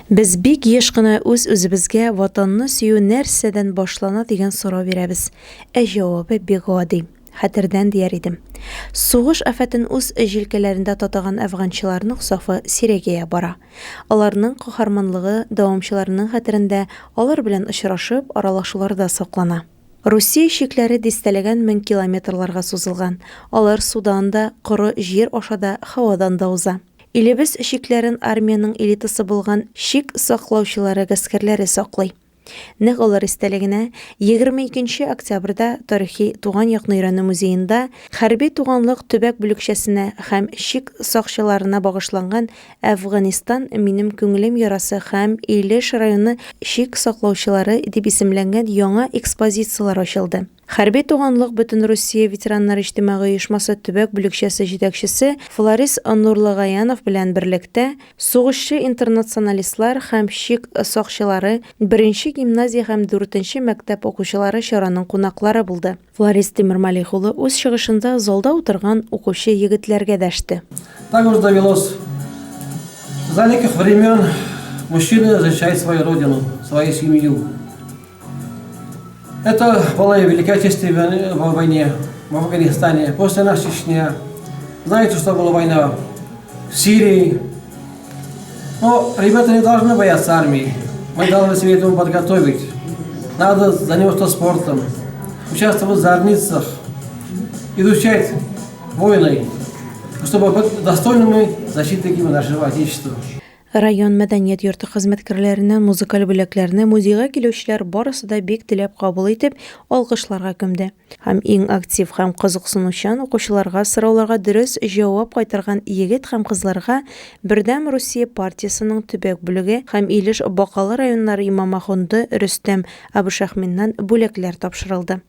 Без бик еш кына үз-үзебезгә Ватанны сөю нәрсәдән башлана дигән сорау бирәбез. Ә җавабы бик гади, хәтердән дияр идем. Сугыш афәтен үз җилкәләрендә татыган әфганчыларның сафы сирәгәя бара. Аларның каһарманлыгы дәвамчыларының хәтерендә, алар белән очрашып, аралашуларда саклана. Русия чикләре дистәләгән мең километрларга сузылган. Алар судан да, коры җир аша да, һавадан да уза. Илебез чикләрен армиянең элитасы булган чик саклаучылары гаскәрләре саклый. Нәкъ алар истәлегенә 22 нче октябрьдә тарихи туган якны өйрәнү музеенда Хәрби туганлык төбәк бүлекчәсенә һәм чик сакчыларына багышланган Әфганистан, минем күңелем ярасы һәм Илеш районы чик саклаучылары дип исемләнгән яңа экспозицияләр ачылды. Хәрби туганлык Бөтенрусия ветераннар иҗтимагый оешмасы төбәк бүлекчәсе җитәкчесе Фларис Нурлыгаянов белән берлектә сугышчы-интернационалистлар һәм чик сакчылары, беренче гимназия һәм дүртенче мәктәп укучылары чараның кунаклары булды. Фларис Тимермалих улы үз чыгышында залда утырган укучы егетләргә дәште. Так уж довелось. С далеких времен мужчины защищают свою родину, свою семью. Это была и Великая Отечественная войне, в Афганистане, после нас Чечня. Знаете, что была война в Сирии. Но ребята не должны бояться армии. Мы должны себе этому подготовить. Надо заниматься спортом, участвовать в зарницах, изучать войны, чтобы быть достойными защитниками нашего Отечества. Район мәдәният йорты хезмәткәрләреннән музыкаль бүләкләрне музейга килүчеләр барысы да бик теләп кабул итеп, алкышларга күмде. Һәм иң актив һәм кызыксынучан укучыларга сорауларга дөрес җавап кайтарган егет һәм кызларга Бердәм Русия партиясенең төбәк бүлеге һәм Илеш Бакалы районнары имам-ахунды Рөстәм Абушахминнан бүләкләр тапшырылды.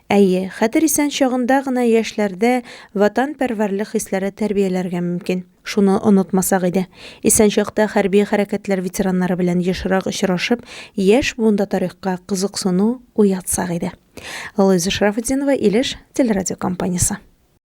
Әйе, хәтер исән чагында гына яшьләрдә ватанпәрвәрлек хисләре тәрбияләргә мөмкин. Шуны онытмасак иде. Исән чакта хәрби хәрәкәтләр ветераннары белән ешрак очрашып, яшь буында тарихка кызыксыну уятсак иде. Луиза Шарафутдинова, Илеш телерадиокомпаниясе.